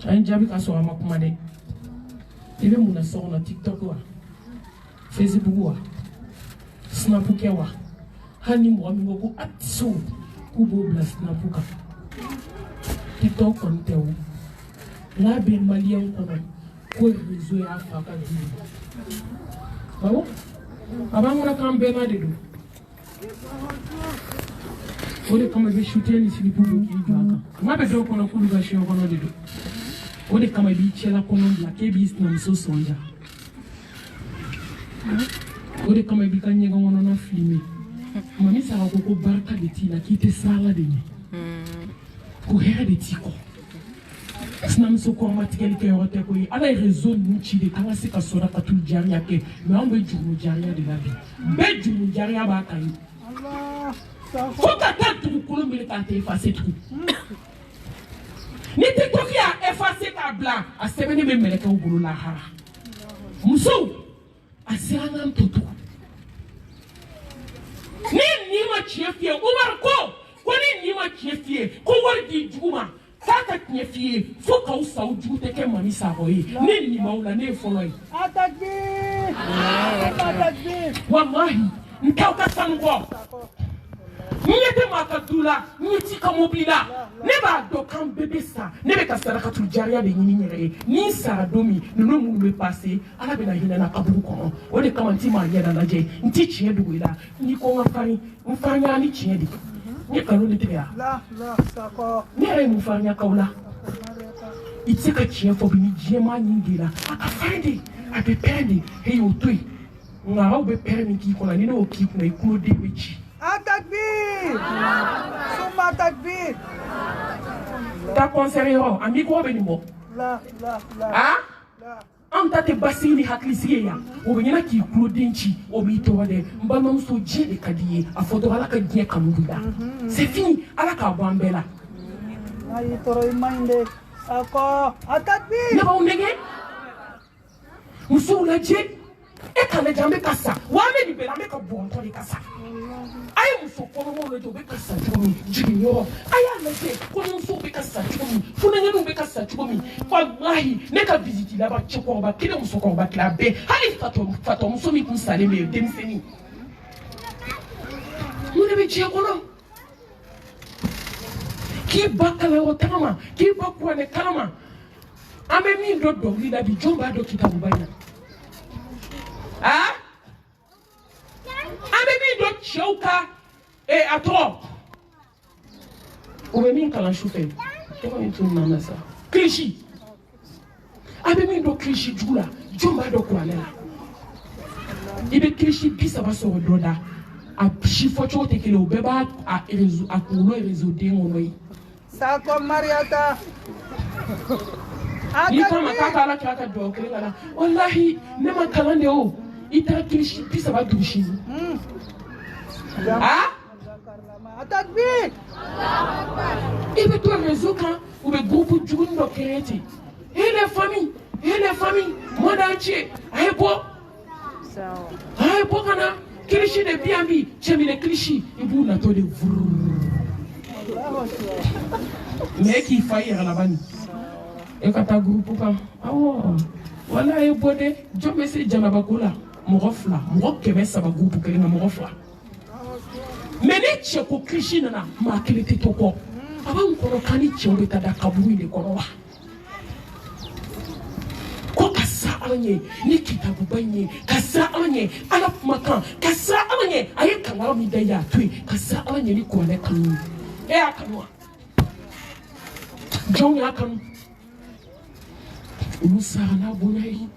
A ye n jaabi ka sɔrɔ a ma kuma dɛ. I bɛ mun na so kɔnɔ? TikTok wa, Facebook wa, Snap kɛ wa? Hali ni mɔgɔ min ko ko a tɛ se o, k'u b'o bila Snap kan. TikTok kɔni tɛ o. N'a bɛ maliyɛn kɔnɔ ko réseau y'a fa ka du ye, awɔ, a b'an kɔnɔ k'an bɛɛ n'a de don. O de kama i bɛ soutien ni slip don k'i jɔ a kan. Kuma bɛ dɔw kɔnɔ k'olu ka siɲɛ kɔnɔ de don. O de kama i b'i cɛla kɔnɔ bila k'e b'i sinamuso sɔn ja. O de kama i b'i ka ɲɛgɛn kɔnɔna filmer. Mami Sara ko ko barika de t'i la, k'i tɛ siran Ala de ɲɛ, ko hɛrɛ de t'i kɔ. Sinamuso kɔrɔma tigɛli kɛ yɔrɔ tɛ koyi. Ala ye réseau ninnu ci de k'an ka se ka sɔrɔ jariya kɛ, mais anw bɛ jurumu jariya de la bi. Bɛɛ jurumu jariya b'a kan ye fo ka taa dugukolo minɛ k'a tɛ effacer tugun. Ni TikTok y'a effacer k'a bila, a sɛbɛnnen bɛ mɛlɛkɛw bolo lahara. Musow, a sera an k'an to tugun. Ni nin ma tiɲɛ f'i ye, Umaru ko ni nin ma tiɲɛ f'i ye ko wari di jugu ma k'a ka tiɲɛ f'i ye, fo k'aw sa, aw jugu tɛ kɛ Mami Sakɔ ye. Ne nin m'aw la, ne ye fɔlɔ ye. Takbir! Takbir! Walahi, n t'aw ka sanu kɔ. N ɲɛ tɛ maa ka du la, n ɲɛ t'i ka mobili la. Ne b'a dɔn k'an bɛɛ bɛ sa. Ne bɛ ka sarakatul jariya de ɲini n yɛrɛ ye. Ni n sara don min, ninnu minnu bɛ passer, Ala bɛna hinɛ n na kaburu kɔnɔ. O de kama n ti maa ɲɛda lajɛ, n ti tiɲɛ dogo i la. N'i ko n ka farin, n farinya ni tiɲɛ de n ye. Nkalon de tigɛ yan. La la Sakɔ. Ne yɛrɛ ye mun farinya k'aw la? I tɛ se ka tiɲɛ fɔ bi ni diɲɛmaa ɲin de la. A ka farin de, a bɛ pɛrɛn de. Heyi, o to yen. Ŋaraw bɛ pɛrɛn min k'i kɔnɔ, ni ne y'o k'i kunna, i kuloden bɛ ci. Takbir! Summa takbir! Taa concert yɔrɔ, a micro bɛ nin bɔ. La la la. A La. An ta tɛ basigi ni hakilisigi ye yan. O bɛ ɲɛna k'i kuloden ci, o b'i tɔɔrɔ dɛ. N balimamuso, diɲɛ de ka di i ye. A fɔ dɔrɔn, Ala ka diɲɛ kanu b'i la, c'est fini. Ala k'a bɔ an bɛɛ la. N'a y'i tɔɔrɔ, i man ɲi dɛ. Sakɔ. Takbir! Ne b'aw nɛgɛ. Musow lajɛ, e ka lajɛ, an bɛ ka sa wa, an bɛ nin bɛɛ la, an bɛ ka bɔntɔ de ka sa. A ye muso kɔnɔmaw lajɛ, u bɛ ka sa cogo min jiginyɔrɔ. A y'a lajɛ, kɔɲɔmusow bɛ ka sa cogo min, funɛngɛnw bɛ ka sa cogo min. Walahi, ne ka visite laban, cɛkɔrɔba kelen, musokɔrɔba kelen, a bɛɛ, hali fatɔ fatɔmuso min kun salen bɛ yen, denmisɛnnin. Mun de bɛ diɲɛ kɔnɔ? K'i ba kalanyɔrɔ taga ma, k'i ba kuranɛ kalan ma. An bɛ min dɔn dɔnkili la bi, jɔn b'a dɔn kitabuba in na? A an bɛ min dɔn cɛw ka a tɔgɔ, u bɛ min kalan su fɛ, tɔgɔ in tun nana sa, kilisi. A bɛ min dɔn kilisi jugu la, jɔn b'a dɔn kuranɛ la? I bɛ kilisi 30 sɔrɔ dɔ da, a si fɔcogo tɛ kelen. O bɛɛ b'a a réseau, a kunkolo réseau den kɔnɔ yen. Sakɔ Mariata. N'i ko a ma k'a ka Ala kira ka dugawu kelen ka na, walahi, ne ma kalan de o. I taara kilisi 30 durusi. A Takbir! I bɛ to réseau kan, u bɛ groupe jugunin dɔ créer ten: "Et les familles, et les familles, monde entier, a ye bɔ, a ye bɔ ka na kilisi de bi yan bi, cɛminɛ kilisi." I b'u natɔ de vuruu, mais e k'i fa i yɛrɛ laban nin e ka taa groupe kan. Awɔ, wala a ye bɔ dɛ. Jɔn bɛ se janabako la? Mɔgɔ fila, mɔgɔ 300 groupe kelen kan, mɔgɔ fila. Mais ni cɛ ko kilisi nana, maa kelen tɛ to kɔ. A b'anw kɔnɔ k'an ni cɛw bɛ taa da kaburu in de kɔnɔ wa? Ko ka siran Ala ɲɛ ni kitabuba in ye, ka siran Ala ɲɛ, Ala kumakan, ka siran Ala ɲɛ. A ye kangari min da i ye, a to yen. Ka siran Ala ɲɛ ni kuranɛ kanu ye. E y'a kanu wa? Jɔnw y'a kanu? Olu sara n'a bonya ye.